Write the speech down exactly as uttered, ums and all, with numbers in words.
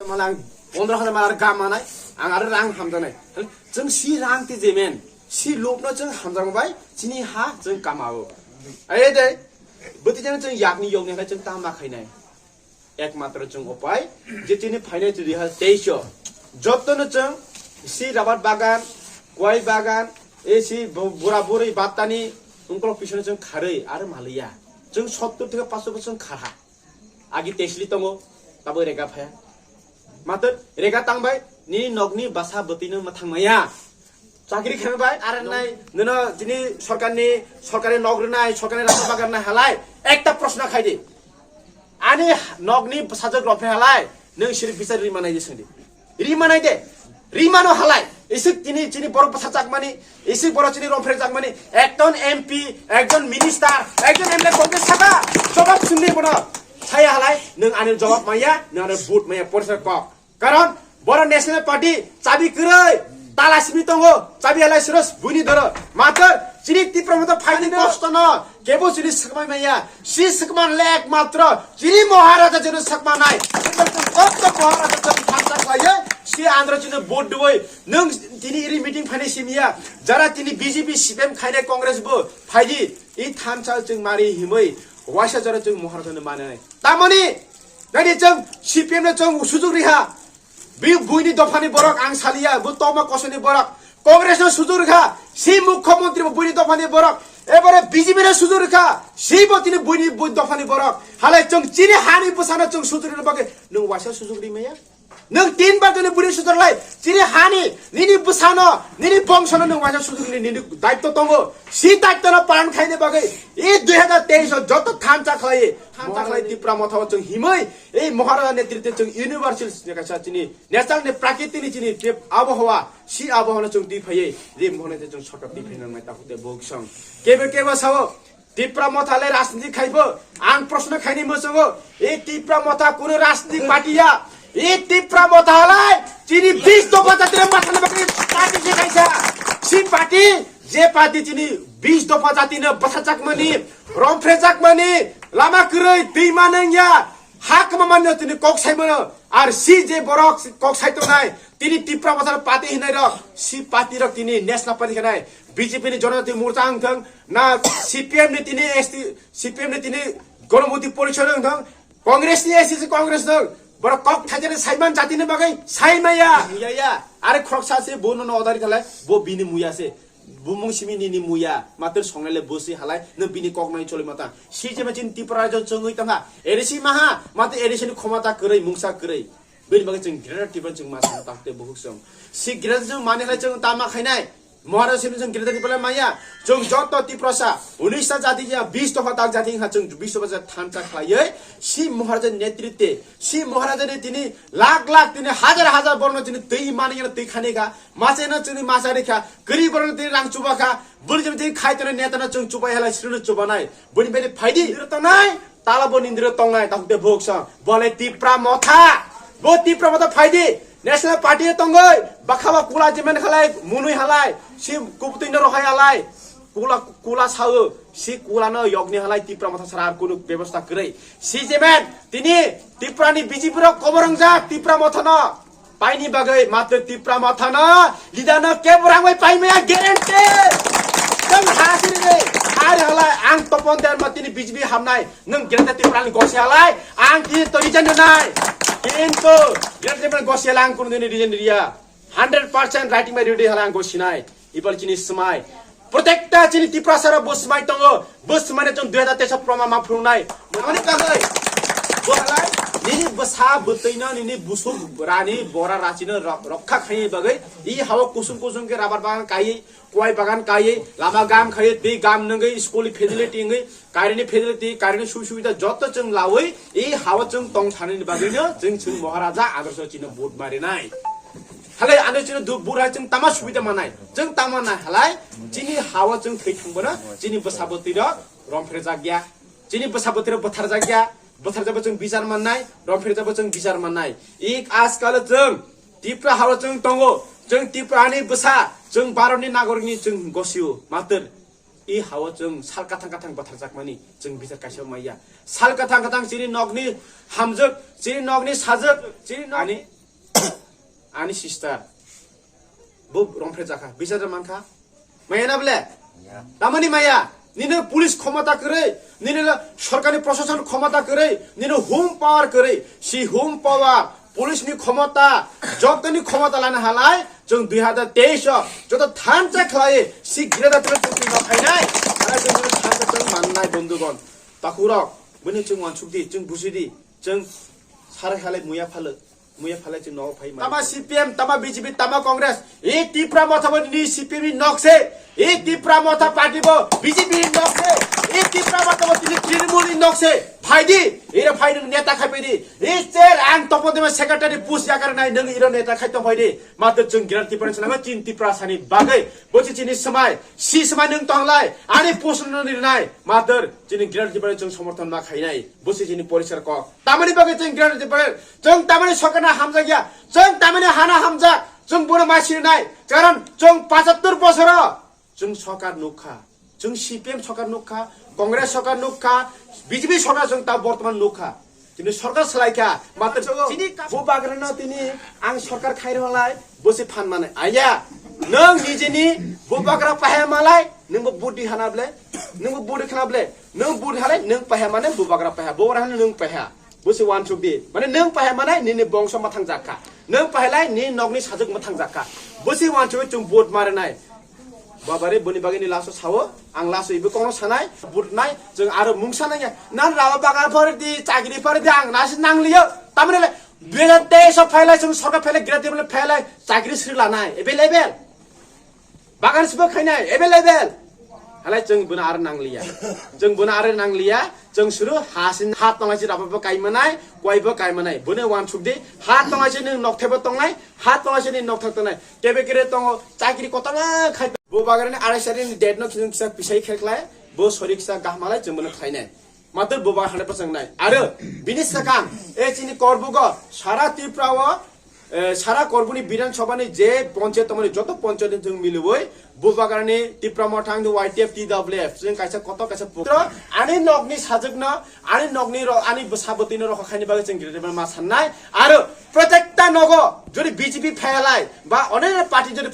Mala ang pondro hajar mala rang manai, ang aro rang hamjaknai. Chwng si rang twi jemen, si lobno chwng hamjakma bai chini ha chwng kamao. Ai de, bwtwi jani chwng yakni yokni hai chwng tama khainai. Ekmatro chwng upai je chini phainai chwng dui hajar teis o. Jottono chwng si rabar bagan, kwai bagan, e si bu-, bura buri battani ungkolok pisono chwng kharwi aro maliya. Chwng sottor theke pash bosor chwng kharha. Agi tesli tongo, tabo rega phaya. Mator rega tangbai, ni nokni basa bwtwino mwthang maya. Chakri khe bai, are nai, nono chini sorkarni, sorkari nok rwnai, sorkari rasta bagan nai halai, ekta proshno khai di. Ani nokni sajak rok halai, nwng siri bisar rima nai di sengdi. Rima nai de, rima no halai. Isik tini chini borok bwsa chakmani, isik borok chini romphre chakmani, ekton M P, ekjon minister, ekjon M L A Congress saka, jawab sungni bono. Saya halai, nwng ani jawab maya, nwng ani vote maya, porsa kok. Karon, boro National Party, chabi kwrwi, tala simi tongo, chabi halai suros, buini doro. Mator, chini Tipra Motha phaini kosto no, kebo chini swkmai maya, si swkman le ekmatro, chini Maharaja jeno swkmanai. Kosto Maharaja jeno thansa khlaiyo, si andro chini vote doi, nwng tini iri meeting phaini simiya, jara tini B J P, C P M khainai Congress bo, phaidi, i thansa chwng mari himwi, waisa jora chwng Maharaja no manai. Tamoni, nani chwng C P M no chwng sujug riha. Bi buini dophani borok ang saliya, bu toma kosoni borok. Congress no sujug rikha, si mukhyamantri bo buini dophani borok. Ebare B J P no sujug rikha, si bo tini buini bui dophani borok. Halai chwng chini hani bwsano chwng sujug rina bagwi nwng waisa sujug rimaya. Nwng tin bar joni buri sujug lai, chini hani, nini bwsano, nini bongsono nwng waisa sujug rini, nini daitto tongo. Si daitto no palan khaini bagwi, e dui hajar teis o joto thansa khlai, thansa khlai Tipra Motha o chwng himwi, ei Maharaja netritwe chwng universal kaisa chini nature ni prakriti ni chini je abohawa, si abohawa no chwng twi phaiwi, je mohone te chwng sotok twi phai nang nai takhuk te bok song. Kebe kebe sao, Tipra Motha le rajniti khaibo, ang proshno khaini mwchungo, e Tipra Motha kunu rajniti party ya, e Tipra Motha lai, chini bis dopha jatire mathana bagwi party se kaisa, si party, je party chini bis dopha jatino bwsachakmani, romphrejakmani, lama kwrwi, twi manwng ya, ha kwma manno tini kok sai mano, ar si je borok kok sai tongnai, tini Tipra Motha party hinai rok, si party rok tini national party khanai, B J P ni Janajati Morcha wng thung, na C P M ni tini S T, C P M ni tini Ganamukti Porishad wng thung, Congress ni S T C Congress wng, borok kok thaijani saiman jatini bagwi saimaya, muya ya, are khoroksa se bo no no odari thalai, bo bini muya se. Bumung simi nini muya, matir songnai le bwswi halai, nwng bini kok nai choli mata. Si je machin Tipra rajyo chwngwi tongha, A D C maha, matir A D C ni khomata kwrwi, mungsa kwrwi. Bini bagwi chwng Greater Tipra chwng ma song tak tei buhuk song. Si Greater chwng mani halai chwng tama khainai. Maharaja simi chwng Greater Tipra maya. Chwng joto Tiprasa, unis ta jati ya, bis dopha tak jati ha chwng bis dopha thansa khlaiwi. Si Maharaja netritwe, si Maharaja ni tini lakh lakh tini hajar hajar borno tini twi mani ya twi khani kha. Masa no chwngni masa rikha, kwrwi borok no tini rang chuba kha, bwrwi jani tini khai tongnai neta no chwng chubai halai sri no chubanai, bwrwi bai phaidi nindiro tongnai, tala bo nindiro tongnai, takhuk de bhok song, bo le Tipra Motha, bo Tipra Motha phaidi, National Party o tongoi, bakha ba kula jemen halai, munui halai, si kubutui no rohai halai, kula, kula sao, si kula no yokni halai Tipra Motha sara ar kunu bebosta kwrwi, si jemen, tini Tipra ni B J P rok koborong jak Tipra Motha no, Paini bagwi matwk Tipra Motha no, leader no kebo rang bai pai maya guarantee. Tang ha sini de. Ari halai ang Topon Debbarma tini B J P hamnai. Nwng guarantee Tipra ni gosi halai. Ang tini to resign nai. Kintu guarantee Tipra ni gosi halai ang kunu dini resign riya. Hundred percent writing by ready halai ang gosi nai. Ibal chini smai. Protekta chini Tiprasa rok bo smai tongo. Bo smai na chwng dui hajar teis proma ma phunuknai. Ani bagwi. Bo halai nini bwsa bwtwi no nini busuk rani bora rachi no rok-, rokha khaini bagwi. I hawa kusum kusum ke rabar bagan kai, kwai bagan kai, lama gam khai, twi gam nungwi, school facility nungwi, karini facility, karini sui subida joto chwng lawi, i hawa chwng tong thani bagwi no chwng chwng Maharaja adarso chini vote marinai. Halai ano chini du bura chwng tama subida manai. Chwng tama nai halai chini hawa chwng thwi thang bono chini bwsa bwtwi rok romphre jak ya. Chini bwsa bwtwi rok bwthar jak ya. Bwthar jabo chwng bichar mannai, romphre jabo chwng bichar mannai. Ik askalo chwng Tipra hawa chwng tongo. Chwng Tipra ni bwsa, chwng Bharat ni nagorik ni chwng gosio. Matwr. I hao chwng sal kathang kathang batharjakmani chwng bichar kaisa maya. Sal kathang kathang chini nokni hamjwk, chini nokni sajwk, chini nokni ani, ani sister. Bo romphre jakha, bichar mankha. Maya na bole? Ya. Tamani maya, nini police khomota kwrwi, nini lo-, sorkarni prosason khomota kwrwi, nini home power kwrwi, si home power, police ni khomota, jotoni khomota lana halai, chwng dui hazar teis o joto thansa khlai, si Greater Tipraland chwng twi phainai, halai chwng thansa chwng mannai bondhugon. Takhurok, bini chwng wansuk di, chwng buji di, chwng sarai halai muya phalwi. Muya phalai chwng nogo phai mani. Tama C P M, tama B J P, tama Congress. E Tipra Motha bo nini C P M ni nok se. E Tipra Motha party bo B J P ni nok se. E Tipra Motha bo tini Trinamool ni nok se. Phai di. Ira phai nwng neta khai phai di. E sir ang topo dema secretary post yakar nai nwng ira neta khai tong phai di. Mato chwng Greater Tipraland chwng chini Tiprasani bagwi. Bo si chini swmai. Si swmai nwng tong lai. Ani post no rinai. Mato chini Greater Tipraland chwng somorthon ma khainai. Bo si chini poriskar kok. Tamani bagwi chwng Greater Tipraland, chwng tamani sorkarno hamjakya, chwng tamani hano hamjak, chwng bono ma sirinai, karon chwng pochattor bosoro chwng sorkar nukha, chwng C P M sorkar nukha, Congress sorkar nukha, B J P sorkar chwng ta bortoman nukha. Chini sorkar swlaikha, matwr chini ka-, Bubagrano tini ang sorkar khairoknai, bosi phan mane. Aya, nwng nijeni Bubagra pahya malai, nwngbo budi hana ble, nwngbo budi khana ble, nwng budi halai, nwng pahya mane Bubagra pahya, Bubagra hano nwng pahya. Bosi wansuk di. Mane nwng pahya manai nini bongso mathang jakha. Nwng pahailai ni nokni sajwk mathang jakha. Bosi wansuk chwng vote marinai. Babare boni bagwi ni laso sawo. Ang laso ibo kono sanai. Vote nai. Chwng aro mungsa nangya. Nan rawa bagar pore di, chagri pore di, ang nasi nangliyo. Tamni le, dui hazar teis o phailai chwng sorkar phailai, Greater Tipraland phailai, chagri sri lanai. Available. Bagan sibo khainai available. Halai chwng bono aro nangliya. Chwng bono aro nangliya. Chwng suru ha sin ha tonglai si raba bo kaimanai, kwai bo kaimanai. Bono wansuk di ha tonglai si nwng nokthai bo tongnai, ha tonglai si nwng nokthai tongnai. Kebe kere tongo chakri kotanga khai. Bo bagarni arai sari ni date no kisa kisa pisai kheklai. Bo sori kisa gahmalai chwng bono khainai. Matur buba hundred percent nai. Aro bini sakang, e chini korbugo, sara Tripura o, e, sara korbuni Bidhan Sabha ni je ponchayat tongmani joto ponchayat ni thung miliwi, bubagrani Tipra Mothang ni Y T F T W F, chwng kaisa kotor kaisa putro, ani nokni sajwkno, ani nokni ro-, ani bwsa bwtwino rokha khaini bagwi chwng giritima ma sannai. Aro protekta nogo, jodi B J P phayalai, ba onenno party jodi